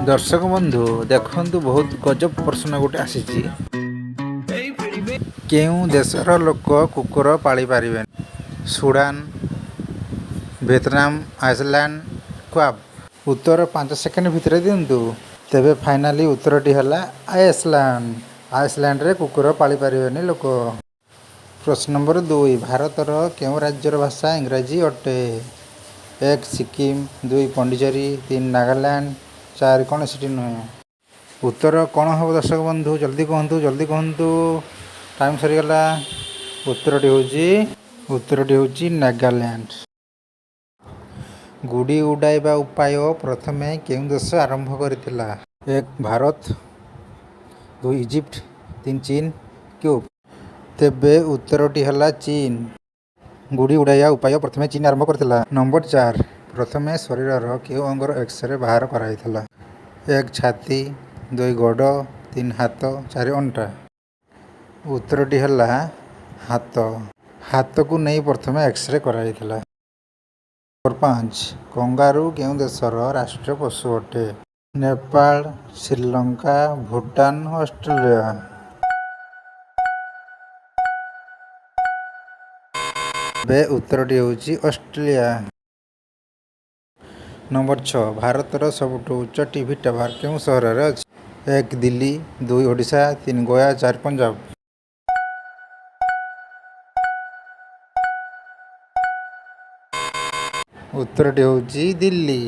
ଦର୍ଶକ ବନ୍ଧୁ, ଦେଖନ୍ତୁ, ବହୁତ ଗଜବ ପ୍ରଶ୍ନ ଗୋଟେ ଆସିଛି। କେଉଁ ଦେଶର ଲୋକ କୁକୁର ପାଳି ପାରିବେନି? Sudan, Vietnam, Iceland, Cuba. ଉତ୍ତର 5 ସେକେଣ୍ଡ ଭିତରେ ଦିଅନ୍ତୁ। ତେବେ ଫାଇନାଲି ଉତ୍ତରଟି ହେଲା ଆଇସଲ୍ୟାଣ୍ଡ। ଆଇସଲ୍ୟାଣ୍ଡରେ କୁକୁର ପାଳି ପାରିବେନି ଲୋକ। ପ୍ରଶ୍ନ ନମ୍ବର 2। ଭାରତର କେଉଁ ରାଜ୍ୟର ଭାଷା ଇଂରାଜୀ ଅଟେ? 1 ସିକିମ, 2 ପଣ୍ଡିଚେରୀ, 3 ନାଗାଲାଣ୍ଡ, 4 କୌଣସିଟି ନୁହେଁ। ଉତ୍ତର କ'ଣ ହେବ ଦର୍ଶକ ବନ୍ଧୁ? ଜଲ୍ଦି କୁହନ୍ତୁ, ଜଲ୍ଦି କୁହନ୍ତୁ, ଟାଇମ୍ ସରିଗଲା। ଉତ୍ତରଟି ହେଉଛି ନାଗାଲ୍ୟାଣ୍ଡ। ଗୁଡ଼ି ଉଡ଼ାଇବା ଉପାୟ ପ୍ରଥମେ କେଉଁ ଦେଶ ଆରମ୍ଭ କରିଥିଲା? 1 ଭାରତ, 2 ଇଜିପ୍ଟ, 3 ଚୀନ, କ୍ୟୁବା। ତେବେ ଉତ୍ତରଟି ହେଲା ଚୀନ। ଗୁଡ଼ି ଉଡ଼ାଇବା ଉପାୟ ପ୍ରଥମେ ଚୀନ ଆରମ୍ଭ କରିଥିଲା। ନମ୍ବର 4। ପ୍ରଥମେ ଶରୀରର କେଉଁ ଅଙ୍ଗର ଏକ୍ସରେ ବାହାର କରାଯାଇଥିଲା? 1 ଛାତି, 2 ଗୋଡ଼, 3 ହାତ, 4 ଅଣ୍ଟା। ଉତ୍ତରଟି ହେଲା ହାତ। ହାତକୁ ନେଇ ପ୍ରଥମେ ଏକ୍ସରେ କରାଯାଇଥିଲା। ନମ୍ବର 5। କଙ୍ଗାରୁ କେଉଁ ଦେଶର ରାଷ୍ଟ୍ରୀୟ ପଶୁ ଅଟେ? ନେପାଳ, ଶ୍ରୀଲଙ୍କା, ଭୁଟାନ, ଅଷ୍ଟ୍ରେଲିଆ। ଏବେ ଉତ୍ତରଟି ହେଉଛି ଅଷ୍ଟ୍ରେଲିଆ। ନମ୍ବର 6। ଭାରତର ସବୁଠୁ ଉଚ୍ଚ ଟିଭି ଟାୱାର କେଉଁ ସହରରେ ଅଛି? 1 ଦିଲ୍ଲୀ, 2 ଓଡ଼ିଶା, 3 ଗୋଆ, 4 ପଞ୍ଜାବ। ଉତ୍ତରଟି ହେଉଛି ଦିଲ୍ଲୀ।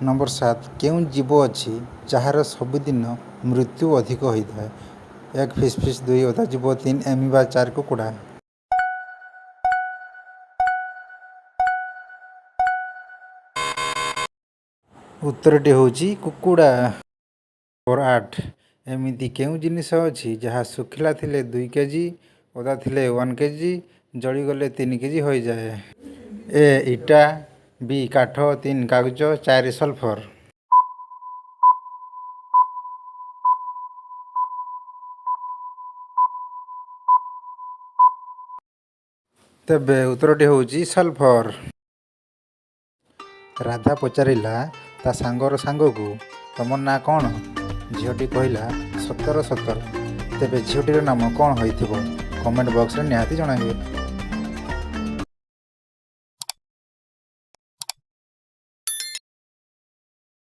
ନମ୍ବର 7। କେଉଁ ଜୀବ ଅଛି ଯାହାର ସବୁଦିନ ମୃତ୍ୟୁ ଅଧିକ ହୋଇଥାଏ? 1 ଫିସ୍ ଫିସ୍, 2 ଓଦା ଜୀବ, 3 ଏମିବା, 4 କୁକୁଡ଼ା। ଉତ୍ତରଟି ହେଉଛି କୁକୁଡ଼ା। ନମ୍ବର 8। ଏମିତି କେଉଁ ଜିନିଷ ଅଛି ଯାହା ଶୁଖିଲା ଥିଲେ 2 କେଜି, ଓଦା ଥିଲେ 1 କେଜି, ଜଳିଗଲେ 3 କେଜି ହୋଇଯାଏ? ଏ ଇଟା, ବି କାଠ, 3 କାଗଜ, 4 ସଲଫର। ତେବେ ଉତ୍ତରଟି ହେଉଛି ସଲଫର। ରାଧା ପଚାରିଲା ତା ସାଙ୍ଗର ସାଙ୍ଗକୁ, ତମ ନାଁ କ'ଣ? ଝିଅଟି କହିଲା 17 17। ତେବେ ଝିଅଟିର ନାମ କ'ଣ ହୋଇଥିବ? କମେଣ୍ଟ ବକ୍ସରେ ନିହାତି ଜଣାଇବେ।